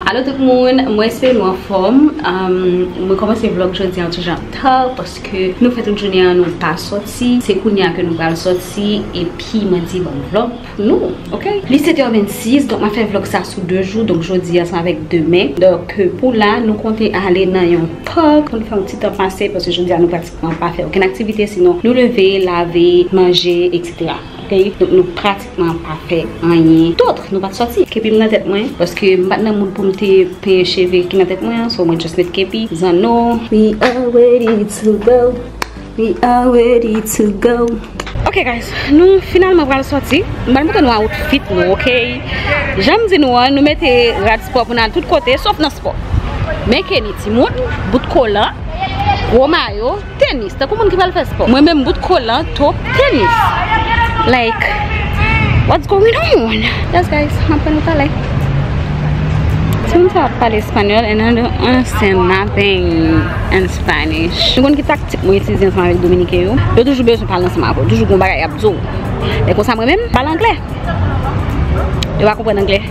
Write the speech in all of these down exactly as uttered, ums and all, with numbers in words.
Alo tout moun, mwen espere nou anfòm. Um, mwen kòmanse vlog jodi an ti jan ta paske nou fè tout jounen an nou pa sòti. Se kounye a ke nou pral sòti epi mwen di ban m vlog pou nou, oke? Li sèt è vennsis, donk m ap fè vlog sa sou de jou, donk jodi a ansanm avèk demen. Donk pou la, nou konte ale nan yon park pou n fè yon ti tan pase paske jodi a nou pratikman pa fè okenn aktivite, sinon nou leve, lave, manje, etsetera. Oke, donk nou pratikman pa fè anyen dòt, nou pa t sòti. Kepi m nan tèt mwen, paske m pa t nan mood pou m te penyen cheve ki nan tèt mwen an, so mwen just met kepi, zanno. We are ready to go. We are ready to go. Ok guys, nou finalman pral sòti. M pral montre nou outfit nou, ok? Jan m di nou an, nou mete rad spò pou n al tout kote, sòf nan spò. Men Kenny, timoun, bout kolan, gwo mayo, tenis, tankou moun ki pral fè spò. Mwen menm bout kolan, top, tenis. Like, what's going on? Yes guys, m ap pale. Timoun sa ap pale espanyòl and I don't understand nothing in Spanish. Nou konn ki taktik mwen itilize ansanm avèk dominiken yo? Yo toujou bezwen pale ansanm avè w, toujou gon bagay y ap di w. E konsa mwen menm, pale anglè. Yo pa konprann anglè.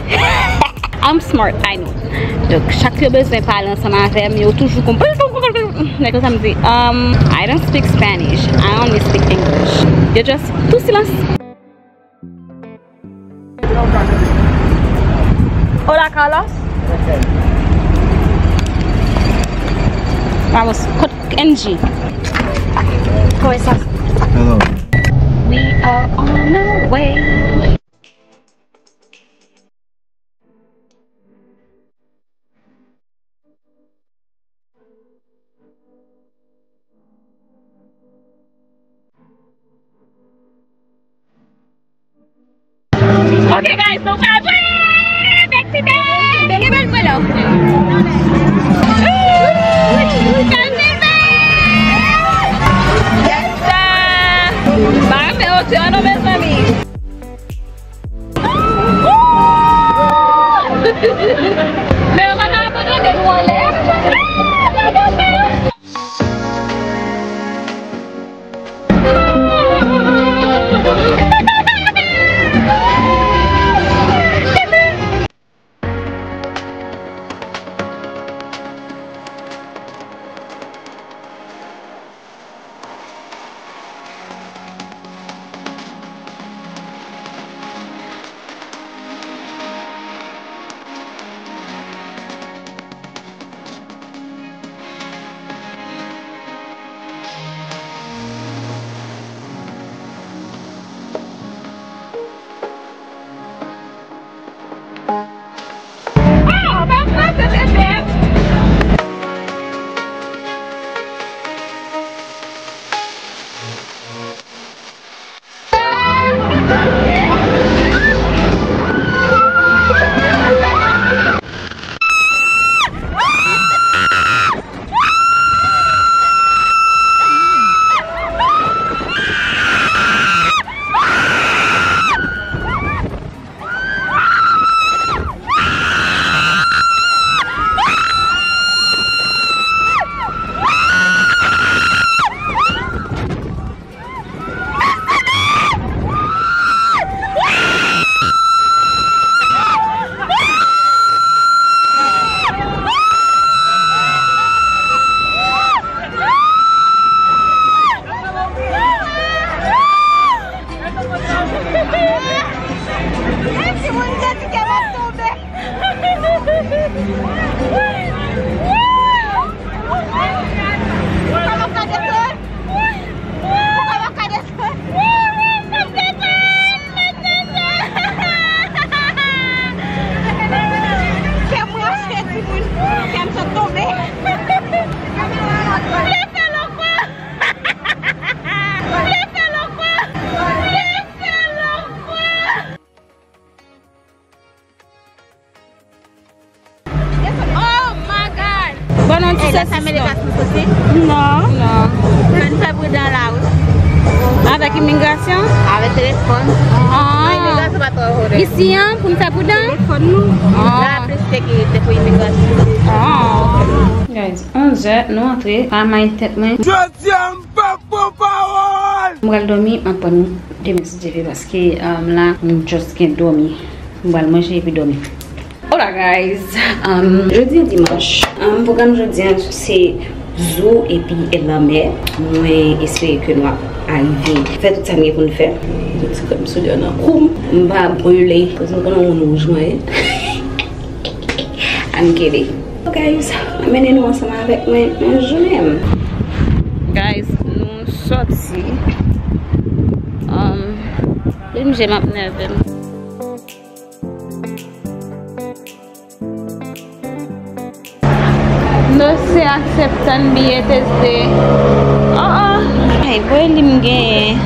I'm smart, I know. Donk, chak yo bezwen pale ansanm avè m, yo toujou konprann. Like sa m di, um, I don't speak Spanish. I only speak English. Yo just, tou silans. Hola, Carlos. Vamos, kot Angie? ¿Cómo estás? Hello. We are on our way. Ok guys, nou ka jwe Mexique! Ki bèl mwen la. Yes sir! Ba fè otè an non, mezanmi. Men yo pa ka abandone nou anlè. Kè m rache, timoun. Kè m sot tonbe. Leve loko! Leve loko! Leve loko! Oh my God! Bon, non, ti sòsis, non. Non. Non. Fò n fè pridan la, wi. Avèk imigrasyon? Avèk telefòn. Ah. Imigrasyon pa twò vre. Isi an, pou n fè pridan? Telefòn nou. Ah. La plis sekirite pou imigrasyon. Ah. Guys, onzè, nou antre, pa may tèt mwen. Jodi a, m pa pran pawòl! M pral dòmi, m ap pran demen si Dye vle, paske, um, la, m just gen dòmi. M pral manje epi dòmi. Hola guys, um, jodi a dimanch. Um, pwogram jodi a se Zoo epi lanmè. Mwen espere ke nou ap arive fè tout sa n gen pou n fè. Ti krèm soulye nan kou m. M pa brile. Paske m konnen yon moun wouj mwen ye. Ann kele. So guys, mennen nou ansanm avèk mwen nan jounen m. Guys, nou sòti. Um, menm je m ap nève m. No se akseptan biye teste. Oh, oh. Ay, boy, li m genyen.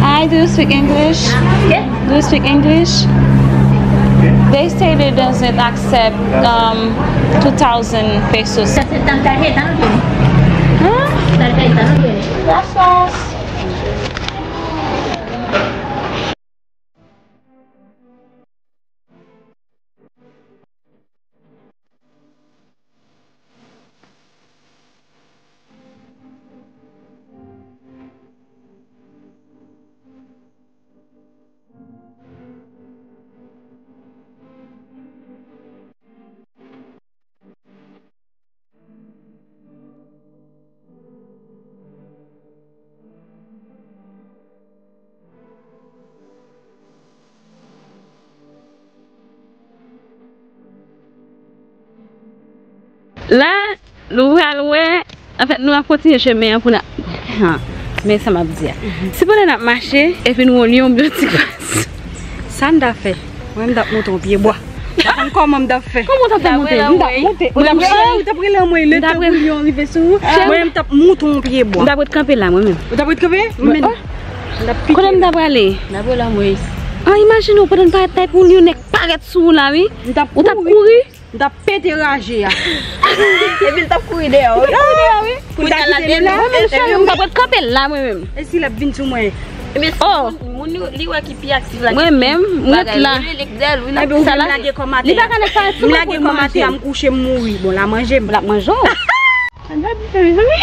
Hi, do you speak English? Do you speak English? They say they doesn't accept um two thousand pesos. Huh? Gracias. La, nou pral wè, anfèt, nou ap kontinye chemen an pou n a, ha, men sa m ap di a. Si pandan n ap mache, epi nou wè yon lyon byo ti kras. Sa n ta fè? Mwen, m t ap monte yon pye bwa. M pa konn kòman m t ap fè. Kòman w t ap fè monte? M t ap monte. M t ap, oh, ou t ap rele anmwey, letan pou lyon rive sou ou. Mwen, m t ap monte yon pye bwa. M t ap ret kanpe la, mwen menm. Ou t ap ret kanpe? Mwen menm. M t ap pike. Kote m t ap prale? M t ap rele anmwey. Ah, imajine w, pandan n parèt la, epi yon nèg parèt sou ou la, wi. M t ap kouri. Ou t ap kouri? M t ap pete raje a. Epi l t ap kouri deyò, wi. L ap kouri deyò, wi. Pou l ta kite nou la. Mwen menm, cheri, m t ap ret kanpe la, mwen menm. E si l ap vin sou mwen? Ebyen, si moun, moun li, li wè ki pi aktif la, mwen menm, m ret la. Ebyen, ou vin lage kòm atè. Li pa ka nèk parèt sou mwen pou l manje. M kouche, m mouri. Bon, l a manje m. L ap manje w. Sa n va di sa, mezanmi.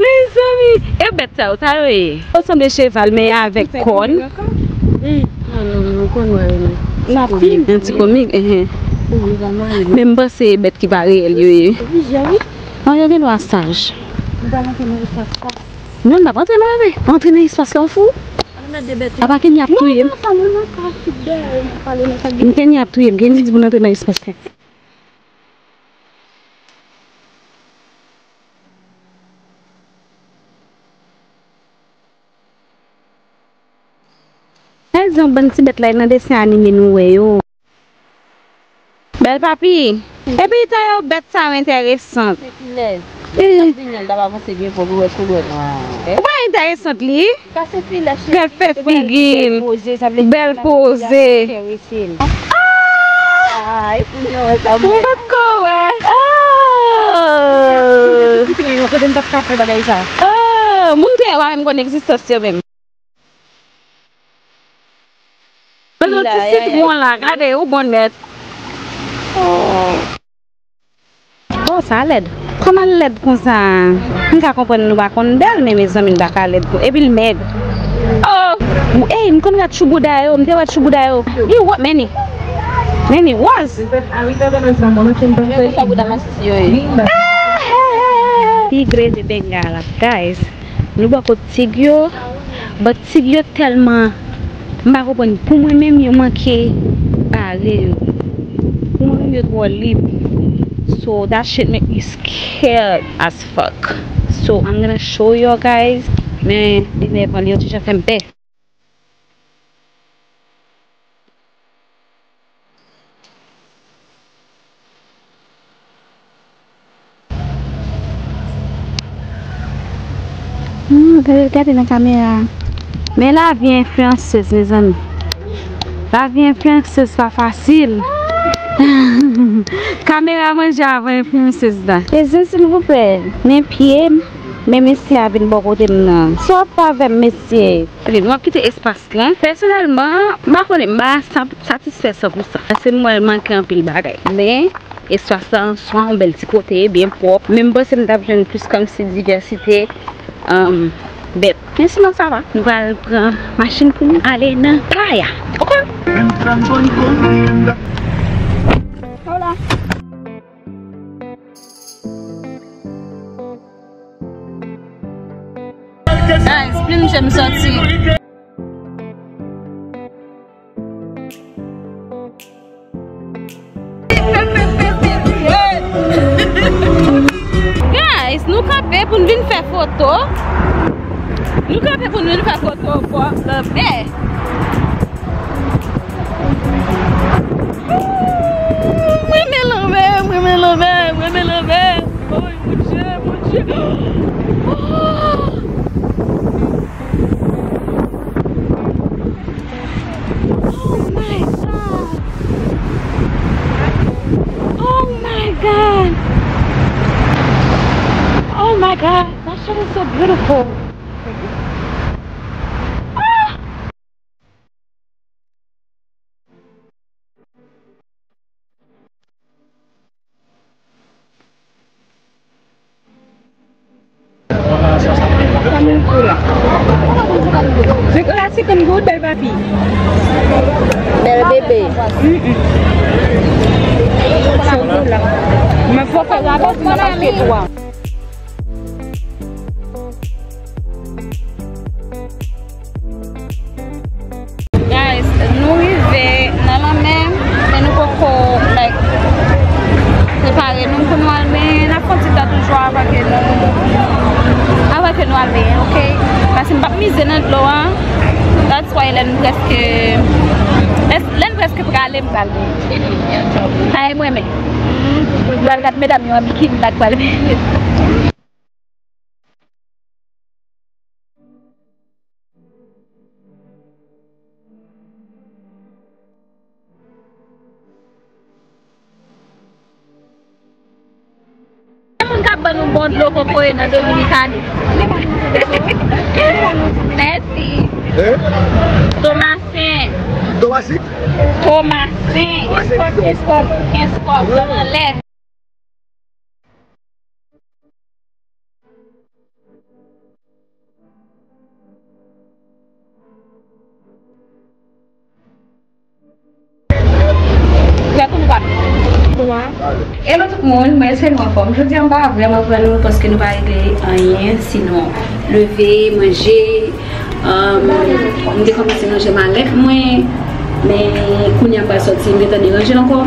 Mezanmi, e bèt sa yo, sa yo ye? Yo sanble cheval, men avèk kòn. Yon ti komik, enhen. Men m panse e bèt ki pa reyèl yo ye. Non, yo gen dwa saj. Non, m p ap antre non, bebe. Antre nan espas la, w fou? Apa Kenny ap touye m. M Kenny ap touye m. Kenny di pou n antre nan espas la. Gade yon bann ti bèt la nan desen anime nou wè yo. Bèl papi. Epi tan yo bèt sa yo enteresan. Se kilè? Vini, l t ap avanse byen fò pou wè koulè nwa. Ou pa enteresan li? Kase filè, cheri. Gad fè figi l. Bèl poze, sa vle di bèl poze. Ah! Mwen pa t ko wè. Ah! Kote m t ap ka fè bagay sa? Ah! Moun te wa menm konn egzistans yo menm. Gade yon ti sitwon la, gade, ou bon nèt. Oh. Oh, sa lèd. Kòman l lèd konsa? M ka konprann nou pa konn bèl, men mezanmi, l pa ka lèd kon, epi l mèg. Oh! Ey, m konn wè tchoubouda yo, m te wè tchoubouda yo. Li wòz, men li. Men li wòz. Pi gre de Bengala, guys. Nou bò kot tig yo, but tig yo tèlman, m pa konprann. Pou mwen menm, yo manke bare yo. Pou mwen menm, yo twò lib. So, that shit make me scared as fuck. So, I'm gonna show you guys. Men, li nèvan, li yon ti jan fè m pè. Hmm, gade, gade nan kamera. Men lavi enfliyansez, mezanmi. Lavi enfliyansez pa fasil. Kamera manje avan enfliyansez la. Mezanmi, silvouplè, men pye m, men mesye a vin bò kote m nan. Sa w ap fè avè m, mesye? Gade, nou ap kite espas lan. Pèsonèlman, m pa konnen, m pa sa- satisfè san pou san. Paske m wè l manke anpil bagay. Men, espas lan an swa, yon bèl ti kote, byen pwòp. Men m panse m t ap jwenn plis kòmsi divèsite, um, Bèt. Men sinon sa va. Nou pral pran machin pou nou ale nan playa. Oke? Hola. Guys, plim je m sòti. Guys, nou kanpe pou n vin fè foto. Nou kanpe pou n vin fè foto bò lanmè. Mwen renmen lanmè, mwen renmen lanmè, mwen renmen lanmè. Oh, mon Dieu, mon Dieu. Oh. Oh my God. Oh my God. Oh my God. That shit is so beautiful. Ah! Chocolat, se konn gou, bèl papi. Bèl bebe. Mm-mm. Chocolat. Mwen fò fè gade si mwen pa fè twa. Guys, nou rive nan lanmè, men nou poko, like, prepare nou pou nou al benyen. N ap pran ti tan toujou avan ke nou, avan ke nou al benyen, oke? Paske m p ap mize nan dlo a. That's why lè n prèske, lè, lè n prèske prale, m pral benyen. Sa e mwen menm. M pral gad medam yo an bikini la k pral benyen. Moun k ap ban nou bon dlo kokoye nan Dominikani. Mèsi. Hein? Tomasen. Tomasen. Tomasen. Kenz kòb, kenz kòb, kenz kòb, anlè. Gade m kòb. Hello tout moun, mwen espere nou anfòm. Jodi a m pa vrèman pran nou paske nou pa regle anyen, sinon leve, manje, um, m te kòmanse ranje malèt mwen, men kounye a m pral sòti, m gentan deranje l ankò.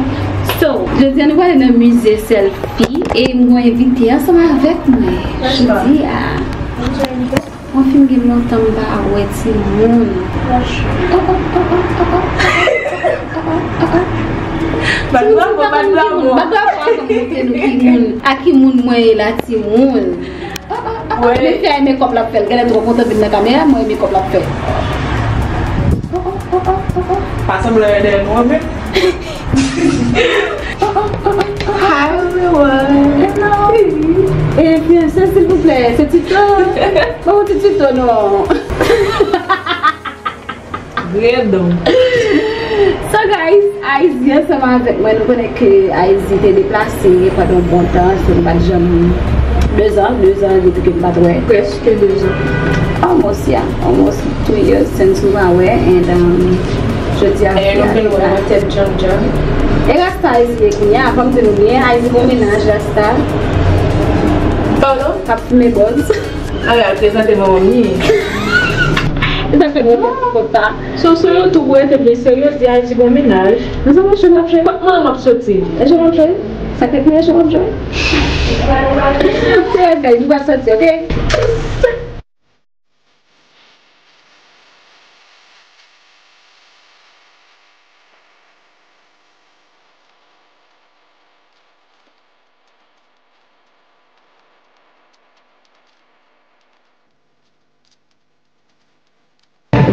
So, jodi a nou prale nan mize sèl fi e m gon envite ansanm avèk mwen jodi a. Mwen fin gen lontan m pa wè timoun. Oh, oh, oh, oh, oh, oh, oh, oh, oh, oh. Bat bravo, bat bravo. Bat bravo avan m montre nou ki moun, a ki moun mwen ye la timoun. Oh, oh, oh, oh. Men fi a e mekòp l ap fè. L genlè twò kontan vin nan kamera, mwen e mekòp l ap fè. Oh, oh, oh, oh, oh, oh. Pa sanble dèyè nou anpil. Hi everyone. Hello. E, princess, silvouplè, se Tito. Bon, ti Tito, non. Gredon. So, guys, Aizy ansanm avèk mwen, nou konnen ke Aizy te deplase pandan yon bon tan, so nou pa t janm, de zan, de zan depi ke nou pa t wè. Prèske de zan. Almost, yeah, almost two years since nou pa wè, and, um, jodi a, e nou fè l wè nan tèt John John. E rasta Aizy ye kounye a, fò m di nou byen, Aizy gon mennaj rasta. Pardon? K ap fimen bòz. Al al prezante manman m li. E sa fè mwen fè ti kòb sa. So, sou YouTube ou rete byen serye, di Aizy gon mennaj. Mezanmi, je m ap jwe. Kot mwen m ap soti? E je m ap jwe. Sa k ret mwen, je m ap jwe. Se guys, nou pral soti, oke?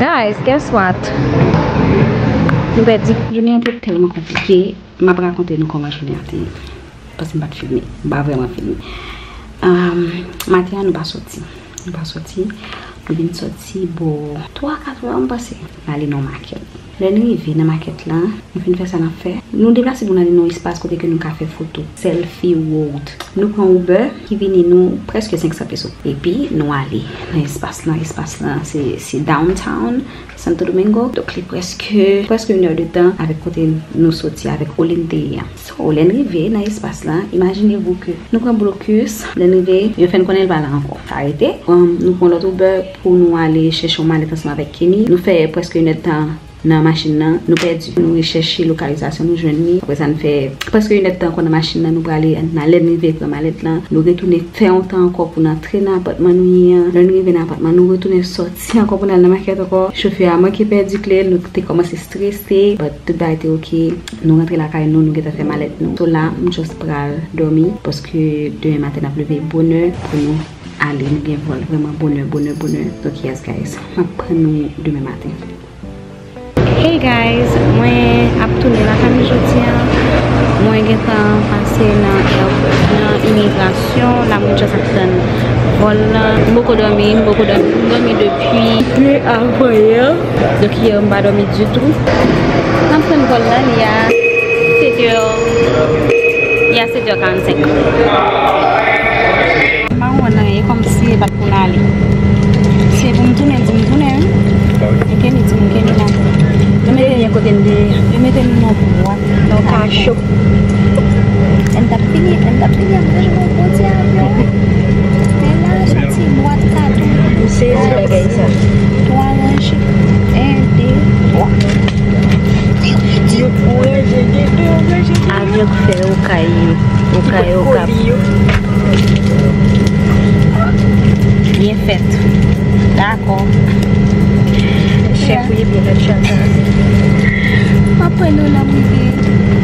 Guys, guess what? Nou pèdi. Jounen an te tèlman konplike. M ap rakonte nou kòman jounen an te ye. Paske m pa t filme. M pa vrèman filme. Um, maten an, nou pa soti. Nou pa soti. Nou vin soti bò twa, kat è, m panse. N ale nan makèt. Lè n rive nan makèt la, nou fin fè sa n ap fè. Nou deplase pou n ale nan yon espas kote ke nou ka fè foto. Selfie World. Nou pran Uber ki vini nou prèske senk san peso. Epi nou ale nan espas lan. Espas lan se, se downtown Santo Domingo. Donk li prèske, prèske yon è de tan avèk kote nou soti, avèk Olin te ye a. So, lè n rive nan espas lan, imajine vou ke nou pran blokis, lè n rive, yo fè n konnen l pa la ankò. Sa rete, um, nou pran lòt Uber pou nou ale chèche yon malèt ansanm avèk Kenny. Nou fè prèske yon è de tan nan machin nan, nou pèdi. Nou rechèche lokalizasyon, nou jwenn li. Apre sa, n fè prèske yon è de tan ankò nan machin nan, nou prale, nan lè n rive pran malèt lan, nou retounen fè yon tan ankò pou n antre nan apatman nou ye an. Lè n rive nan apatman, nou retounen sòti ankò pou n al nan makèt ankò. Chofè a manke pèdi kle l, nou te kòmanse strese, but tout bagay te oke. Nou rantre lakay nou, nou gentan fè malèt nou. So la, m just pral dòmi, paske demen maten n ap leve bonè pou nou ale. Nou gen vòl vrèman bonè, bonè, bonè. Donk, yes, guys, m ap pran nou demen maten. Hey guys, mwen ap tounen lakay mwen jodi a. Mwen gentan pase nan airport, nan imigrasyon. La mwen just ap tann vòl lan. M poko dòmi, m poko dòmi. M dòmi depi yè avanyè. Donk yè m pa dòmi ditou. N ap tann vòl lan, li a sèt è, li a sèt è karannsenk. M pa konprann anyen, e kòmsi e pa t pou n ale. Se pou m tounen, di m tounen, wi. E Kenny di m Kenny la. Yo mete, byen kote n te ye. Yo mete m nan bwat. Nan kacho. N t ap fini, n t ap fini ap manje yon bon ti avyon, wi. Men la, se yon ti bwat katon. M sezi bagay sa. Twa ranje. En, de, twa. Yo pou ranje, gen de ranje. Avyon k fè Okay, Okay, Okap. Byen fèt. Dakò. Chèf ou ye byen fèt chata. M ap pran nou nan prive.